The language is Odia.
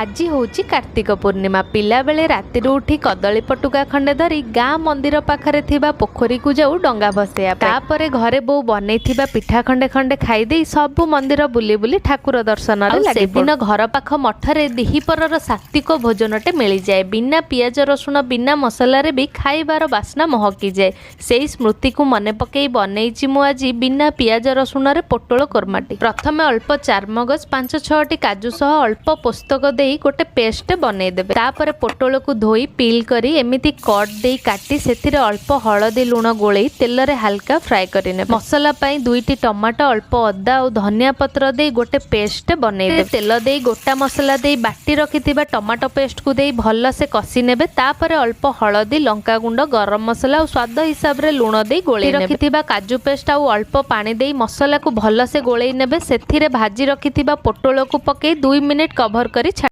ଆଜି ହେଉଛି କାର୍ତ୍ତିକ ପୂର୍ଣ୍ଣିମା। ପିଲାବେଳେ ରାତିରୁ ଉଠି କଦଳୀ ପଟୁକା ଖଣ୍ଡେ ଧରି ଗାଁ ମନ୍ଦିର ପାଖରେ ଥିବା ପୋଖରୀକୁ ଯାଉ ଡଙ୍ଗା ଭସେଇବା ପାଇଁ। ତାପରେ ଘରେ ବୋଉ ବନେଇଥିବା ପିଠା ଖଣ୍ଡେ ଖଣ୍ଡେ ଖାଇଦେଇ ସବୁ ମନ୍ଦିର ବୁଲି ବୁଲି ଠାକୁର ଦର୍ଶନରେ ଲାଗି। ସେଦିନ ଘର ପାଖ ମଠରେ ଦିହିପରର ସାତ୍ବିକ ଭୋଜନଟେ ମିଳିଯାଏ। ବିନା ପିଆଜ ରସୁଣ, ବିନା ମସଲାରେ ବି ଖାଇବାର ବାସ୍ନା ମହକିଯାଏ। ସେଇ ସ୍ମୃତିକୁ ମନେ ପକେଇ ବନେଇଛି ମୁଁ ଆଜି ବିନା ପିଆଜ ରସୁଣରେ ପୋଟଳ କୋରମାଟି। ପ୍ରଥମେ ଅଳ୍ପ ଚାରମଗଜ, 5-6ଟି କାଜୁ ସହ ଅଳ୍ପ ପୋସ୍ତକ ଦେଇ ଗୋଟେ ପେଷ୍ଟ ବନେଇଦେବେ। ତାପରେ ପୋଟଳକୁ ଧୋଇ ପିଲ୍ କରି ଏମିତି କଟ୍ ଦେଇ କାଟି ସେଥିରେ ଅଳ୍ପ ହଳଦୀ ଲୁଣ ଗୋଳେଇ ତେଲରେ ହାଲକା ଫ୍ରାଏ କରିନେବେ। ମସଲା ପାଇଁ ଦୁଇଟି ଟମାଟୋ, ଅଳ୍ପ ଅଦା ଆଉ ଧନିଆ ପତ୍ର ଦେଇ ଗୋଟେ ପେଷ୍ଟ ବନେଇଦେବେ। ତେଲ ଦେଇ ଗୋଟା ମସଲା ଦେଇ ବାଟି ରଖିଥିବା ଟମାଟୋ ପେଷ୍ଟକୁ ଦେଇ ଭଲସେ କଷି ନେବେ। ତାପରେ ଅଳ୍ପ ହଳଦୀ, ଲଙ୍କାଗୁଣ୍ଡ, ଗରମ ମସଲା ଆଉ ସ୍ୱାଦ ହିସାବରେ ଲୁଣ ଦେଇ ଗୋଳେଇ ରଖିଥିବା କାଜୁ ପେଷ୍ଟ ଆଉ ଅଳ୍ପ ପାଣି ଦେଇ ମସଲାକୁ ଭଲସେ ଗୋଳେଇ ନେବେ। ସେଥିରେ ଭାଜି ରଖିଥିବା ପୋଟଳକୁ ପକେଇ 2 ମିନିଟ୍ କଭର କରି ଛାଡ଼ି